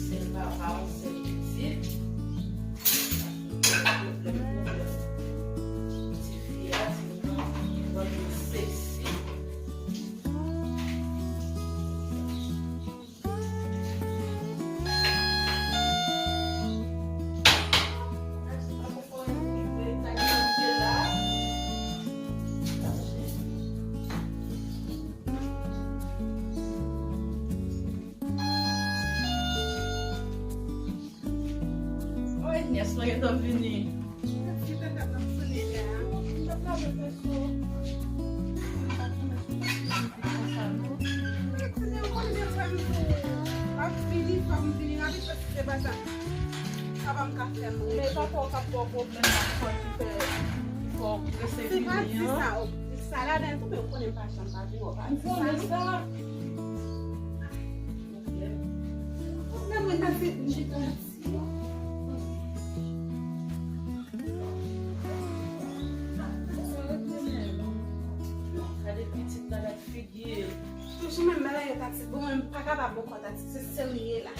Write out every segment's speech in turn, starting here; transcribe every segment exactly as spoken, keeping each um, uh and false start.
Sèl papa, yon sèl pitit. Pwoblèm, pwoblèm. Ti fi a, ti fi nan, li pran yon seksi. Oy, nyès mwen gentan vini. Ap vini, fò m vini, fò m vini rapid, paske se pa sa. Papa m ka fè m rete. Men papa w k ap ba w pwoblèm la, fò ki fè, ki fè w prese vini an. Se pa di sa, w di sa ladan tou, men w konnen m pa janm pa vini, w pa di sa non. M konnen sa. Pwoblèm mwen ta se m chita la. Gade pitit la, gade figi l. Toujou menm bagay yo, Tati. Bon, mwen m pa kapab ankò, Tati. Se serye la.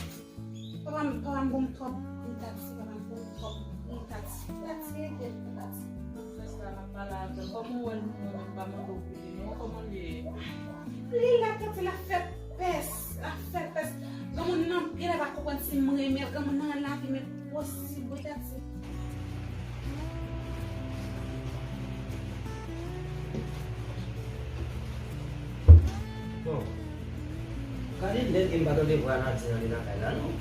Papa m, papa m bon m twòp. Wi, Tati, papa m bon m twòp. Wi, Tati. Tati, ede m, Tati. Frè sa, m ap pale avè l. Kòman w wè l, mwen menm pa mande w pou li non? Kòman l ye? Li la, Tati, l ap fè pès, l ap fè pès. Granmoun nan genlè pa konprann si m renmen l. Granmoun nan nan lavi m enposib wi, Tati. Bon. Gade lè ke m pa tande vwa Nadin ale lakay la non.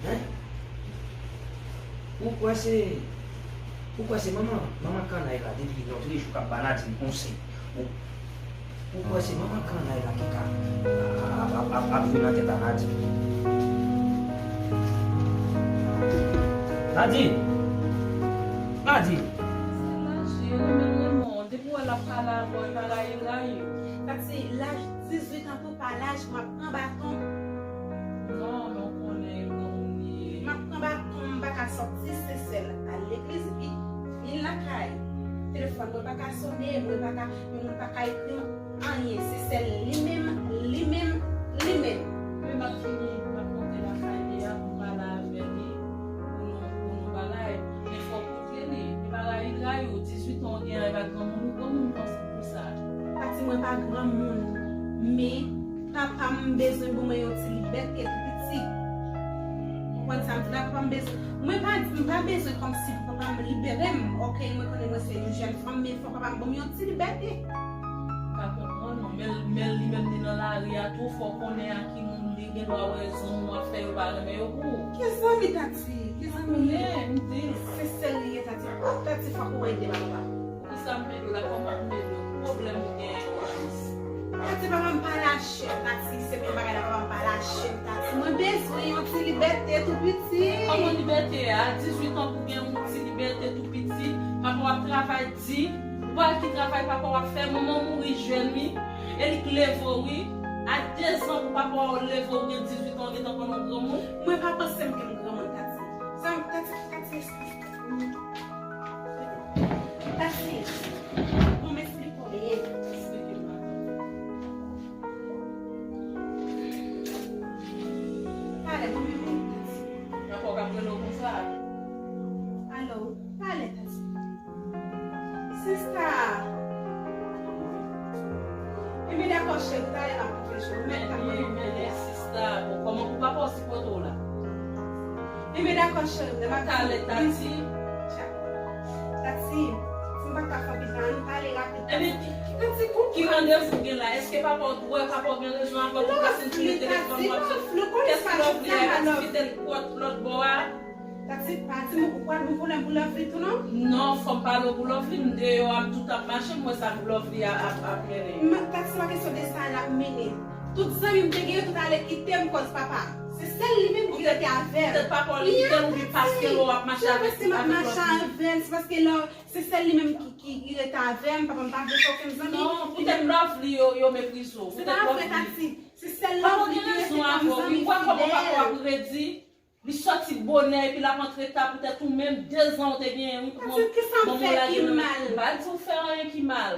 Hein? Ou kwè se, ou kwè se manman, manman kannay la depi lòt jou k ap ba Nadin konsèy. Ou, ou kwè se manman kannay la ki ka ap, ap, ap, ap jwe nan tèt a Nadin. Nadin! Nadin! Se laj li, renmen l renmen w. Depi w wè l ap pale avè w, e pa rayi l rayi w. Tati, laj dizuit an tou pa laj pou m ap pran baton. Non, men w konnen granmoun li ye. M ap pran baton, m pa ka sòti Sesèl al legliz, vin, vin lakay. Telefòn mwen pa ka sonnen, mwen pa ka, yon moun pa ka ekri m anyen. Sesèl li menm, li menm, li menm. Men m ap vini, m ap monte lakay li a pou m pale avè li, pou nou, pou nou bagay. Men fòk ou koute li, e pa rayi l rayi w, dizuit an w gen an, e pa granmoun ou granmoun konsa. Tati, mwen pa granmoun, men papa m bezwen ban mwen yon ti libète tou piti. Ou konprann sa m di la? Papa m bezwen, mwen pa, m pa bezwen kòmsi pou papa m libere m. Oke, mwen konnen mwen se yon jèn fanm, men fò papa m ban m yon ti libète. Pa konprann non, men, men li menm li nan lari a tou, fò w konnen a ki moun li gen dwa wè zanmi w ap fè yo pa renmen yo pou ou. Ki zanmi, Tati? Ki zanmi? Konnen, m di. Se serye, Tati. Tati, fòk ou ede m, papa. Poukisa m ede w la? Kòman m ede w? Ki pwoblèm ou genyen? Tati, papa m pa lache m, Tati. Se menm bagay la, papa m pa lache m, Tati. Mwen bezwen yon ti libète tou piti. Kòman libète a? Dizuit an pou gen yon ti libète tou piti. Papa w ap travay di. Ou pa wè ki travay papa w ap fè? Manman w mouri jèn, wi. E li k leve w, wi. A dezan pou papa w leve w, ou gen dizuit an, ou gentan konn yon granmoun. Mwen pa panse m gen yon granmoun, Tati. Sa, Tati, Tati, Tati, bon, m esplike w byen. Esplike m, madanm. Pale, bon, men, men, Tati. Papa w k ap rele w konsa? Alo, pale, Tati. Sista. Enben, dakò, cheri, talè m ap montre jou. Mèt k ap mande m talè a. Sista, bon, kòman pou papa w sipòte w la? Enben, dakò, cheri, m ap talè, Tati. Tati, si m pa ka fè pita, ann pale rapid. Enben, Tati, ki randevou w gen la? Èske papa w, wè papa w gen rezon avè w pou pase l sou telefòn w ap sot? Kès Lovely a? Kès Fidèl lòt bò a? Tati, pa di m ou pral bon pwoblèm pou Lovely tou non? Non, fò m pale w pou Lovely, m deyò a, m tou t ap mache, m wè sa Lovely a ap, ap mennen. M, Tati, se pa kesyon de sa l ap mennen. Tout zanmi m te gen yo tout ale kite m kòz papa m. Se sèl li menm ki rete avè m. Poutèt papa w li kite l oubyen paske lè w ap mache avèk, avèk lòt moun? Se paske m ap mache avè l, se paske lè, se sèl li menm ki, ki, ki rete avè m, papa m pa vle fè okenn zanmi. Non, poutèt love li yo, yo meprize w. Se pa vre, Tati. Se sèl love li ki rete kòm zanmi fidèl. Papa w gen rezon avè w, wi. W wè kòman papa w ap redi? Li sòti bonè epi l ap antre ta poutèt ou menm, dezan ou te genyen, wi. Tati, kisa m fè ki mal? M pa di w fè anyen ki mal.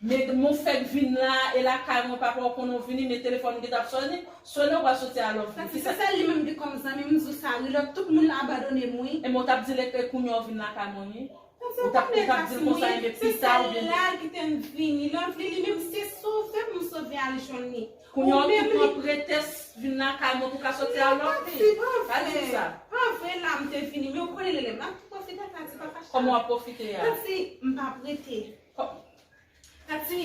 Men m fèk vin la, e lakay mwen papa w konnen w vini, men telefòn ou gentan ap sone, sone w pral soti a love. Tati, se sèl li menm ki kòm zanmi, m di w sa, wi, lòt tout moun abandone m, wi. E men w t ap di l e kounye a w vin lakay mwen, wi. Ou t ap, ou t ap di l konsa, e men pita oubyen. Se sèl la l kite m vini. Love li, li menm se sove m, m sove al jwenn li. Kounye a w tou pran pretèks vin lakay mwen pou w ka soti a love li. Pa di m sa. Pa vre, la m te vini, men ou konnen lè lè m ap pwofite Tati, pa fache. Kòman w ap pwofite a? Tati, m p ap rete. Tati,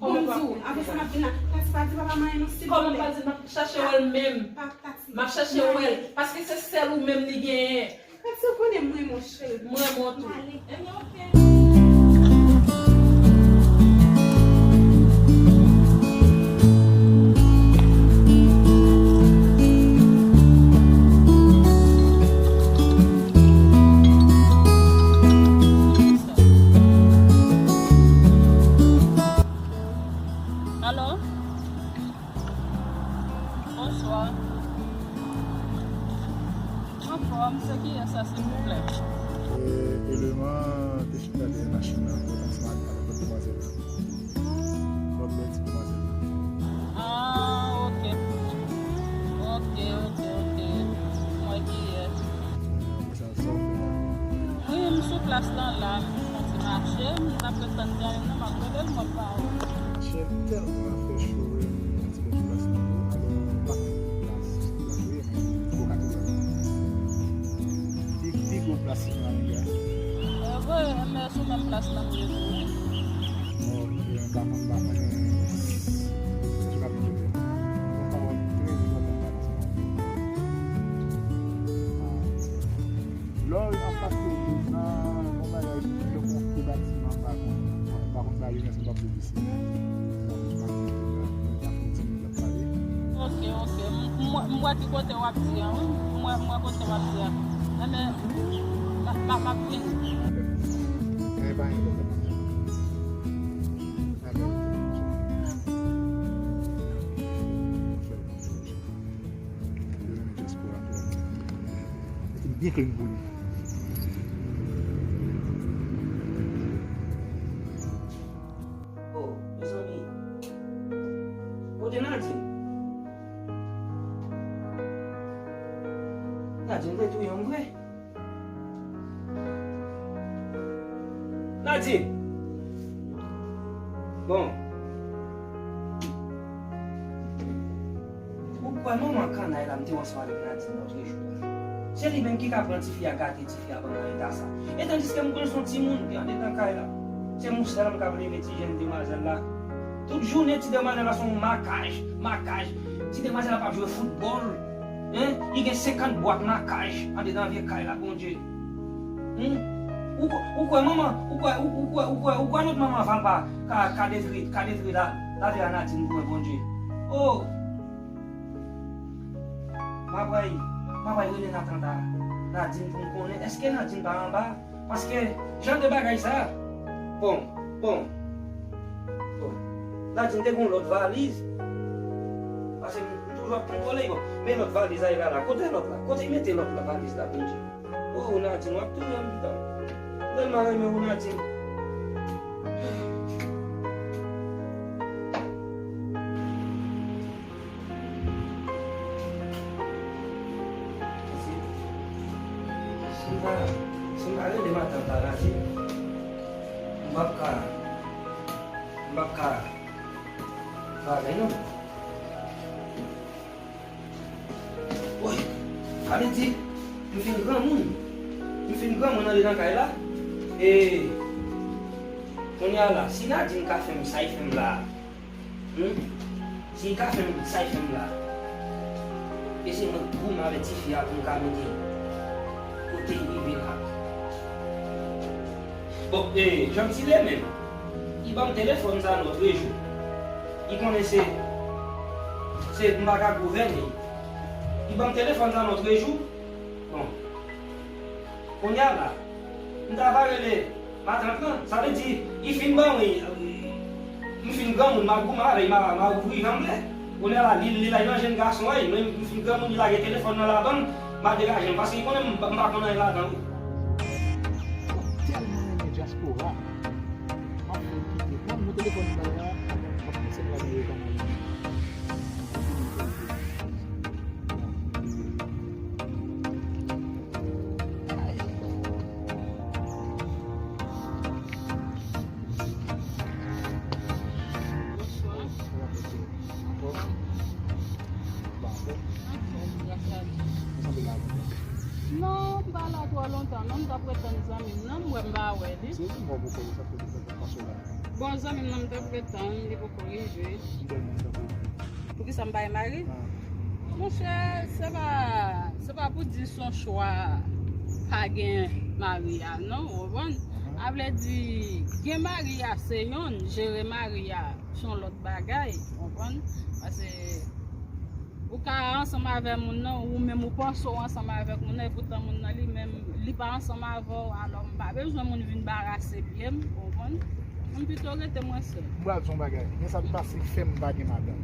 bon m di w, apre sa m ap vin la. Tati, pa di papa m anyen non, silvouplè. Kòman pa di l? M ap chache wè l menm. Pa, Tati. M ap chache wè l, paske se sèl ou menm li genyen. Tati, ou konnen m renmen w, cheri. M renmen w tou. M ale. Ebyen, oke. Alo? Bonswa. Anfòm, se kiyès sa, silvouplè? E, eleman te chita dèyè machin nan, ansanm avèk demwazèl la. Lòt bèl ti demwazèl la. Ah, oke. Oke, oke, oke. M wè kiyès. Sa, sa w fè la? Wi, m sou plas lan la, m fè yon ti mache, m t ap ret tann zanmi m nan, m ap rele l, m ap ba ou. Chè tèlman fè cho, wi, m yon ti bò sou plas lan tou. Alò, m pa konn plas, plas ou ye, men m poko ka twouve l. Pi, pi gwo plas ki nan Amiga. E vre, men sou menm plas lan m ye tou, wi. Bon, m pa konn, m pa konnen. Sou ka pito byen. Yon pawòl trè enpòtan m pa konn sa. Lè w ap pase dezan, yon bagay ki fè konfye batiman, m pa konn, m pa konn sa yo, men se pa piblisite. Sa m ap pase dezan, mwen ta fè yon ti minit ap pale. Oke, oke. M, m, m wè ki kote w ap di a, wi. M wè, m wè kote w ap di a. Enben, m, m, m ap vini. Enben, pa gen pwoblèm. Enben, Yo renmen dyaspora tou. Mete m byen clean pou li. Oh, mezanmi. Kote Nadine? Nadine vle touye m vre. Nadine! Bon. Ou kwè manman kannay la m te wè ansanm avèk Nadine lòt jou a? Se li menm ki ka pran tifi a, gate tifi a, ban nan eta sa. E tandiske m konn se yon timoun ki andedan kay la. Se mwen sèl m k ap leve ti jèn demwazèl la. Tout jounen ti demwazèl la se yon makaj, makaj. Ti demwazèl la p ap jwe foutbòl. Hein? Li gen senkant bwat makaj andedan vye kay la, Bondye. Hmm? Ou kwè, ou kwè manman, ou kwè, ou, ou kwè, ou kwè, ou kwè lòt manman Valpa ka, ka detwi, ka detwi la, lavi a Nadine pou mwen, Bondye. Oh! M ap pral, m ap pral rele Nathan ta, Nadine pou m konnen, èske Nadine pa anba? Paske, jan de bagay sa, bon, bon, bon. Nadine te gon lòt valiz. Paske m toujou ap kontwole, bon. Men lòt valiz la, la, la. Kote lòt la? Kote mete lòt la, valiz la, Bondye? Oh, Nadine, w ap touye m, pitit. Tèlman renmen w, Nadine. Si, si m pa, si m pa rele matant la, Nadine, m p ap ka, m p ap ka travay non. Woy, sa vle di, m fin granmoun. M fin granmoun andedan kay la. E, kounye a la, si Nadine ka fè m sa l fè m la, Hmm? Si l ka fè m sa l fè m la, e se mwen k goumen avèk tifi a pou m ka mete kote l rive la. Bon, e, Jean Tillet menm, li ban m telefòn sa lòt jou. Li konnen se, se m pa ka gouvène. Li ban m telefòn sa lòt jou. Bon. Kounye a la, m ta va rele matant lan. Sa vle di, li fin ban mwen, m fin granmoun, m ap goumen avè l, m a, m a ouvri jan m vle. Kounye a la, li, li lage yon jenn gason, wi, mwen, m fin granmoun, li lage telefòn nan la ban m, m a degaje m, paske li konnen m, m pa konn anyen ladan, wi. Mwen tèlman renmen dyaspora. M ap fè l kite. Ban m telefòn nan la, m ap fè l lage reklame. Non, m pa la twò lontan non, m t ap ret tann zanmi m nan, m wè m pa wè li. Bon, zanmi m nan, m t ap ret tann, li poko rive. Poukisa m pa gen mari? Monchè, se pa, se pa pou di se yon chwa pa gen mari a, non, ou konprann? A vle di, gen mari a se yonn, jere mari a se yon lòt bagay, ou konprann? Paske ou ka ansanm avè moun nan, ou menm ou panse w ansanm avèk moun nan, epoutan moun nan li menm, li pa ansanm avè w, alò m pa bezwen moun vin barase pye m, ou konprann? M pito rete mwen sèl. M pral di yon bagay. Gen sa ki pase fè m pa gen madanm.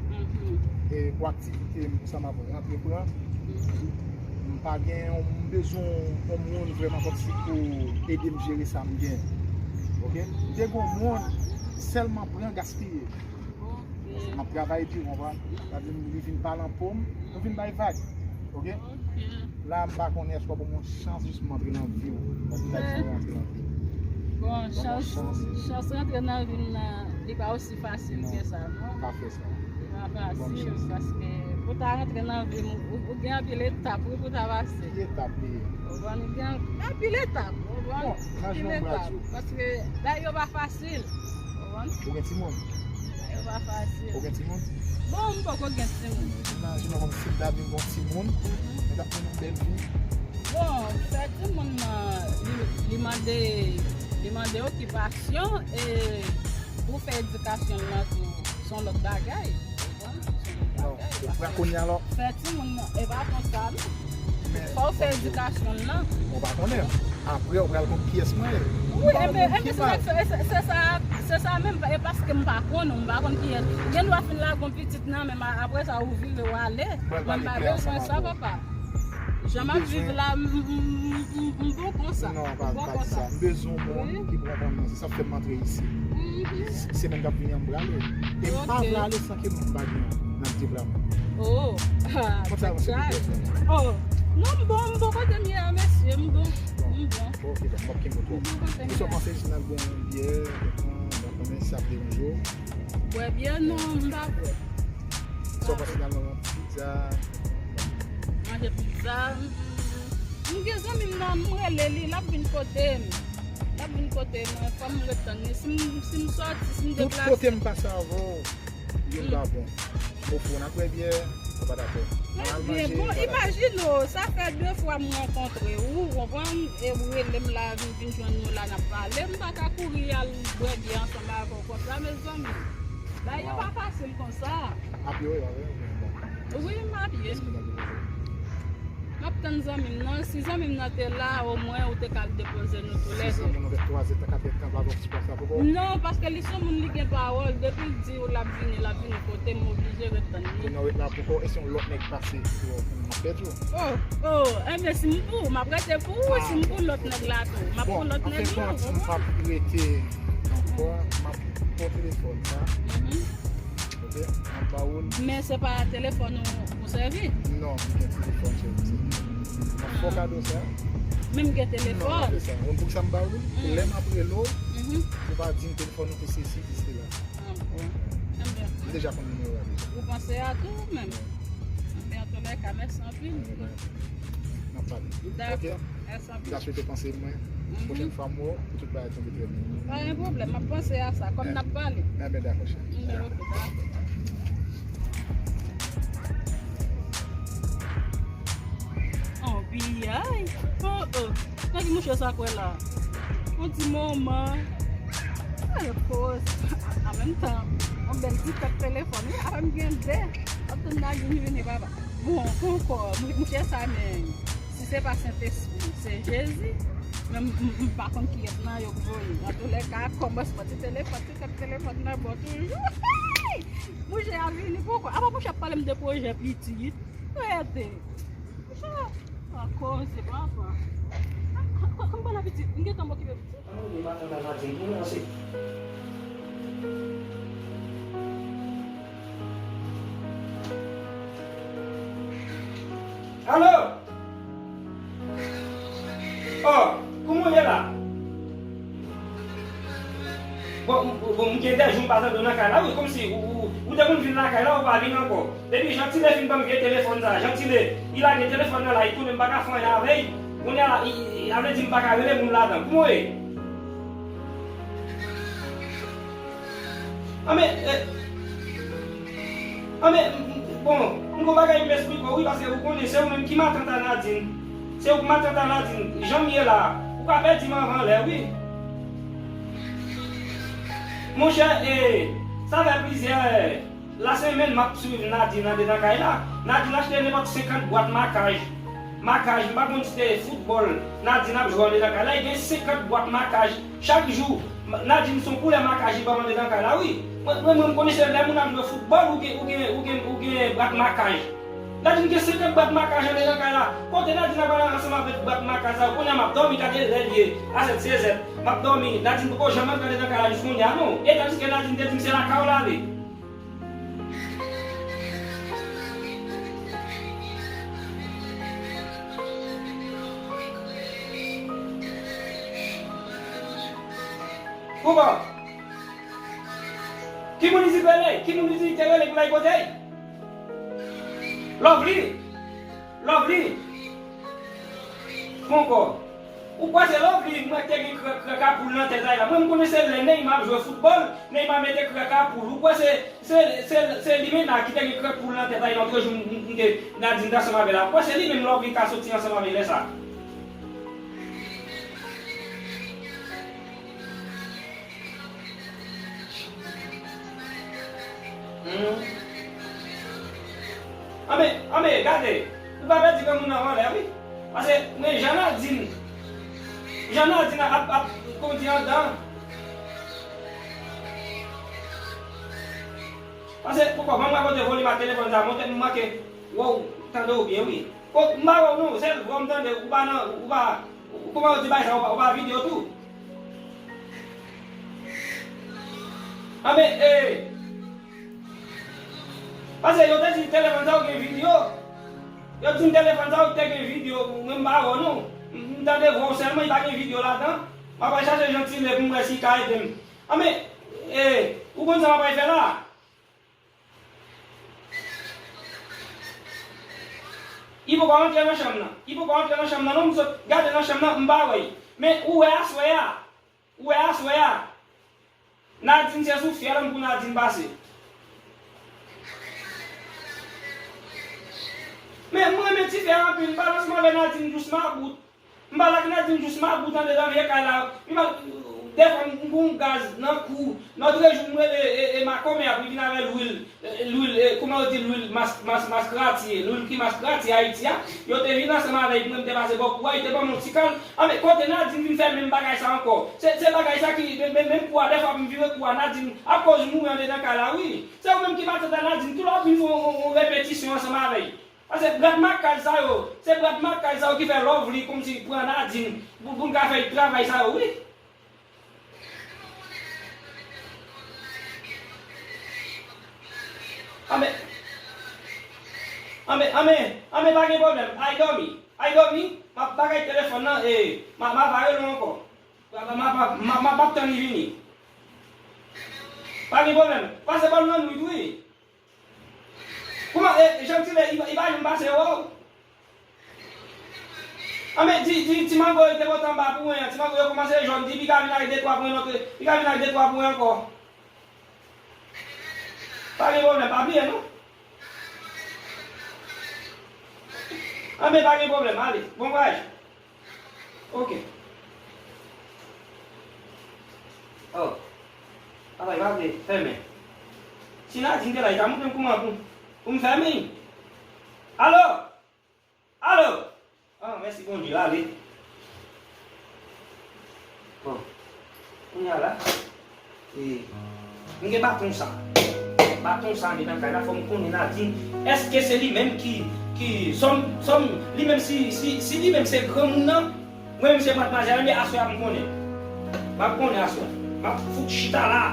Mhm. E pou aktivite m, pou sa m ap rantre pran, mhm, m pa gen yon, m bezwen yon moun vrèman kòmsi pou ede m jere sa m gen. Oke? M te gen yon moun, sèlman pran gaspiye. Paske m ap travay di, ou konprann? Sa vin, li vin pale an po m, nou vin bay vag. Oke? Oke. La, m pa konnen èske w ap ban m yon chans jis pou m antre nan vi w. Paske m pa di w antre nan vi m. Bon, chans, chans rantre nan vi m nan, li pa osi fasil ke sa, non? Pa fè sa. Li pa fasil, paske pou ta rantre nan vi m, ou, ou gen anpil etap, wi, pou ta pase. Ki etap li ye? Ou konprann, ou gen anpil etap, ou konprann? Bon, anpil etap. Paske, bagay yo pa fasil. Ou konprann? Ou gen timoun? Yo pa fasil. Ou gen timoun? Bon, m poko gen timoun. Imajine w kòmsi m ta vin gon timoun, mhm, mwen t ap mennen yon bèl vi. Bon, fè timoun nan, li, li mande, li mande okipasyon, e pou fè edikasyon l nan tou, se yon lòt bagay. Ou konprann? Se yon lòt bagay. Non, se pa kounye a, alò. Fè timoun nan, e pa konsa, non. Fò w fè edikasyon l lan. Ou pa konnen. Apre, ou pral konn kiyès mwen ye. Wi, enben, enben, se sa, se, se, se sa menm, e paske m pa konn ou, m pa konn kiyès. Gen dwa fin lage yon pitit nan men m, apre sa, ou vire, ou ale. Mwen pa bezwen sa, papa. Jan m ap viv la, m, m, m, m, m bon konsa. Non, pa, pa di sa. M bezwen yon moun ki pou konprann mwen. Se sa k fè m antre isi. Mhm. Se, se menm k ap vini an m prale. E m pa vle ale san ke m pa gen nan deplase. Oh, ah, oh, non, m bon, m bon kote m ye a, mesye, m bon, m bon. Bon, ok, bon, m ap kenbe w. M bon kote m ye a. Kisa w panse si n al bwè yon byè, nou konnen si sa ap deranje w? Bwè byè, non, m pa bwè. Kisa w panse si n al manje yon ti pizza? Manje pizza, m, m, m gen zanmi m nan, m rele li, l ap vin kote m. L ap vin kote m, fò m ret tann li. Si m, si m sòti, si m deplase. Tout kote m pase avè w, yo pa bon. M ofri w, n al bwè byè, ou pa dakò. N al manje, ou pa dakò. Bon, imajine w, sa fè de fwa m rankontre w, ou konprann, e w rele m la, vin, vin jwenn nou la, n ap pale. M pa ka kouri al bwè byè ansanm avè w konsa, mezanmi. Bagay yo pa fasil konsa. Apye w ye, pa vre? Wi, m apye. M ap tann zanmi m nan. Si zanmi m nan te la, omwen ou te ka al depoze nou toulède. Si zanmi w nan fè twazè tan, katrè tan, pa gen ti plas la pou ou? Non, paske li se yon moun, li gen pawòl. Depi l di w l ap vini, l ap vini kote m, m oblije ret tann li. Kounye a w ret la pou ou, e si yon lòt nèg pase pou ou, pou w pèdi w? Oh, oh, enben, si m pou, m ap rete pou ou, si m pou lòt nèg la tou, m ap pou lòt nèg la, ou konprann? Bon, an fen kont, m p ap rete ankò, m ap pran telefòn sa. Mhm. Ok, m ap ba ou l. Men se pa telefòn ou, ou sèvi? Non, m gen telefòn sèvi. M ap fè w kado sa. Men m gen telefòn. Non, m ap fè sa. Ou konn poukisa m ba ou l? Pou lè m ap rele w, ou pa di m telefòn ou te sesi, te sela. Ah, bon. Enben. M deja konn nimewo a deja. Ou panse a tou ou menm? Enben, antoulèka, mèsi anpil. N ap pale. Dakò. Ok? Mèsi anpil. M ta swete w panse mwen. Mhm. Pwochèn fwa m wè w, pou tout bagay tonbe trè byen. Pa gen pwoblèm, m ap panse a sa, kòm n ap pale. Enben, dakò, cheri. Enben, ok, dakò. Oh, piyay. Oh, oh. Nan ki mouche sa kwè la? Yon ti moman. Ay, poz. An menm tan, yon bèl ti tèt telefòn, wi. Apre m gen de. Ap tann Nagin vini, papa. Bon, ponkò, mou- mouche sa, men si se pa Sentespri, se Jezi. Men m- m- m pa konn kiyès nan yo k voye. Antoulèka, kòmansman ti telefòn, ti tèt telefòn nan bon toujou. Mouche a vini ponkò. Apa mouche ap pale m de pwojè pitit? Rete. Mouche a koze, papa. Kòm pale pitit, m gentan m okipe pitit. Ann rele matant la Nadin pou mwen se. Alo! Oh, kòman w ye la? Bon, m- bon, m gen de jou m pa tande w nan kay la, wi, kòmsi ou, ou, ou te konn vin lakay la, ou pa vin ankò. Depi Jantile fin ban m vye telefòn sa, Jantile, li lage telefòn nan la, li tounen, m pa ka fè anyen avè l. Kounye a la, li, li, sa vle di m pa ka rele moun ladan. Kòman w ye? Anben, eh, anben, m- m- bon, m gon bagay m esplike w, wi, paske ou konnen se ou menm ki matant a Nadin. Se ou k matant a Nadin. Jan m ye la, ou ka pèdi m anvan lè, wi. Monchè, eh, sa fè plizyè, eh, lasemèn m ap swiv Nadin andedan kay la. Nadin achte nenpòt senkant bwat makaj. Makaj, m pa konn si se foutbòl Nadin ap jwe andedan kay la. Li gen senkant bwat makaj. Chak jou, ma- Nadin se yon koulè makaj li ban m andedan kay la, wi. Mwen, mwen, mwen, m konnen se lè moun ap jwe foutbòl, ou gen, ou gen, ou gen, ou gen bwat makaj. Nadin gen senkant bwat makaj andedan kay la. Kote Nadin ap al ansanm avèk bwat makaj sa yo? Kounye a m ap dòmi, gade lè l ye. A sèt, sezè. M ap dòmi. Nadin poko janm antre andedan kay la jis kounye a, non. E tandiske Nadin te di m se lakay w l ale. Kouman? Ki moun li di rele? Ki moun li di te rele pou l al kote l? Lovely? Lovely? Ponkò. Ou kwè se Lovely, mwen te gen kra- krankapoul nan tèt a li la. Mwen, m konnen se lè Neymar ap jwe foutbòl, Neymar mete krankapoul. Ou kwè se, se, se, se li menm la ki te gen krankapoul nan tèt a li, lòt jou m- m- m te Nadin t ansanm avè l la. Ou kwè se li menm Lovely ka soti ansanm avè l lè sa? Hmm. Anben, anben, gade. Ou pa pèdi granmoun nan anlè, wi. Paske, men, jan Nadin, jan Nadin ap, ap, ap kondi andan. Paske, poukò, ban m rakonte volim a telefòn sa, monte m manke, wow, tande w byen, wi. Kot, m pa wè w non, sèl vwa m tande, ou pa nan, ou pa, ou, kòman yo di bagay sa, ou pa, ou pa videyo tou? Anben, eh, paske yo te di telefòn sa yo gen videyo. Yo di m telefòn sa yo te gen videyo, mwen m pa wè w non. M, m tande vwa w sèlman, li pa gen videyo ladan. M ap al chache Jantile pou m wè si l ka ede m. Anben, eh, ou konn sa m ap al fè la? Li poko rantre nan chanm nan. Li poko rantre nan chanm nan non, m sot gade nan chanm nan, m pa wè l. Men ou wè aswè a, ou wè aswè a, Nadin se sou fyèl m pou Nadin pase. Men m renmen ti fè anpil, m pale ansanm avè Nadin dous mabout. M pale ak Nadin jis mabout andedan vye kay la. Li pa, dèfwa m gon gaz nan kou. Lòt jou m rele e, e makomè a pou l vin avè lwil, e, lwil, e, kòman yo di lwil mas, mas, mas kratye, lwil ki mas kratye Ayiti a. Yo te vin ansanm avè l pou mwen m te pase bò kou a, li te ban m yon ti kal. Anben, kote Nadin vin fè menm bagay sa ankò? Se, se bagay sa ki, men, men, menm kou a, dèfwa m vire kou a, Nadin ap koz mouri andedan kay la, wi. Se ou menm ki matant a Nadin, tou lè w ap vin fè yon, yon, yon repetisyon ansanm avè l. Paske brat makaj sa yo, se brat makaj sa yo ki fè Lovely kòmsi pran Nadin pou, pou l ka fè travay sa yo, wi. Anben, anben, anben, anben, pa gen pwoblèm. Ay dòmi, ay dòmi, m ap bagay telefòn nan, e, m a, m a pa rele w ankò. M a, m a, m a, m a, m ap tann li vini. Pa gen pwoblèm. Pase bò l nan nwit, wi. Kòman, e, Jantile, li, li pa janm pase wè w? Anben, di, di, ti mango yo te pote anba pou mwen an, ti mango yo kòmanse jòn, di, li ka vin ak de twa pwen lòt, li ka vin ak de twa pwen ankò. Pa gen pwoblèm, pa bliye non. Anben, pa gen pwoblèm, ale, bon kouraj. Ok. Oh. Papa, li pa vle fèmen. Si Nadin te la, li ta montre m kòman pou, pou m fèmen. Alo! Alo! Ah, mèsi Bondye, ale. Bon, kounye a la, e, m gen baton sa. Baton sa, li nan kay la, fò m konnen Nadine. Èske se li menm ki, ki, sòm, sòm, li menm si, si, si li menm se granmoun nan, mwen menm se madmwazèl, men aswè a m konnen. M ap konnen aswè. M ap fout chita la.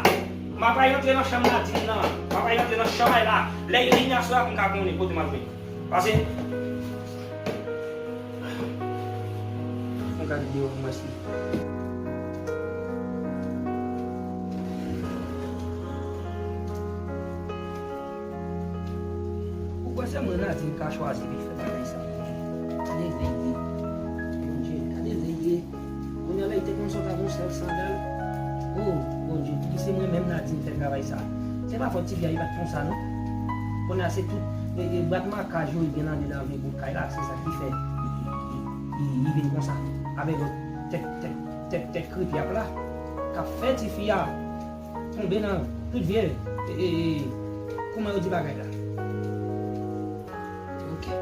M ap al rantre nan chanm Nadine nan. M ap al rantre nan chanm la. Lè li vini aswè a pou m ka konnen kote m ap vini. Pase. Mwen gade deyò pou mwen si. Ou kwè se mwen Nadine ka chwazi vin fè bagay sa? Gade lè l ye. Bondye, gade lè l ye. Kounye a la, li te konn sot ak yon sèl sandal. O, Bondye, pou ki se mwen menm Nadine fè travay sa? Se pa fòt tifi a, li pa t konsa non. Kounye a se tout, e, e, bwat makaj yo, li gen anndan nan vye bout kay la, se sa ki fè li, li, li, li, li vin konsa. Avèk yon tèt, tèt, tèt, tèt kripyap la, k ap fè tifi a tonbe nan tout vye, e, e, e, kòman yo di bagay la? Ok.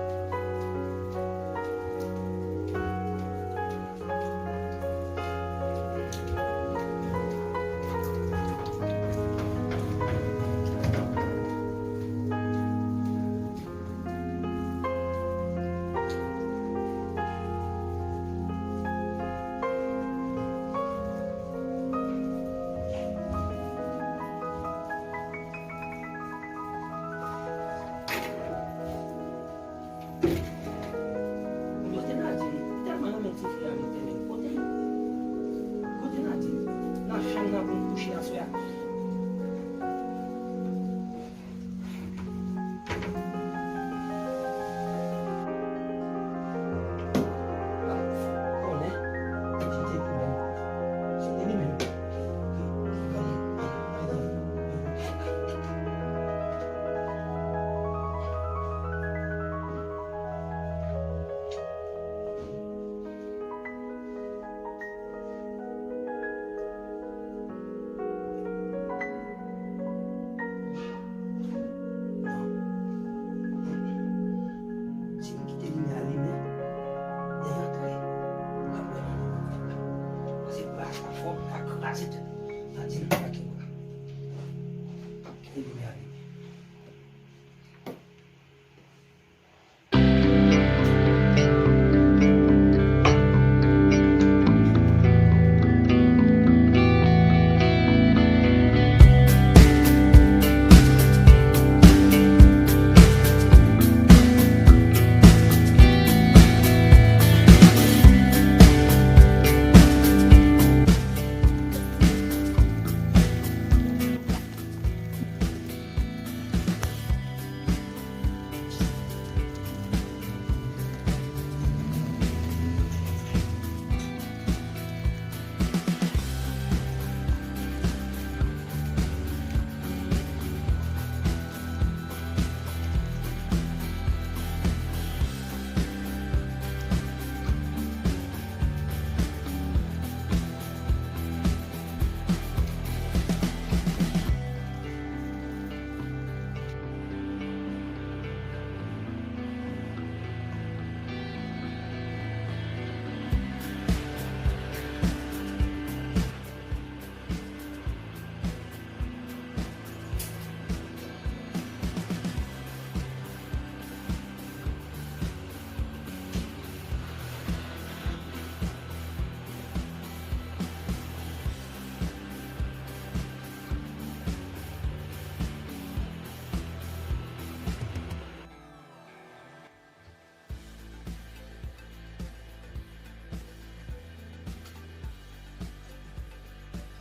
Kote Nadine? M tèlman renmen tifi a, m tèlman. Kote, kote Nadine? Nan chanm nan pou m kouche aswè a. Si m kite limyè a limen, lè y antre, w ap wè. Pase bra sa fò, m ka kraze tèt. Nadine pa gen bra. Kite limyè a limen.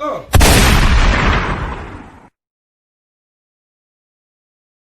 Oh,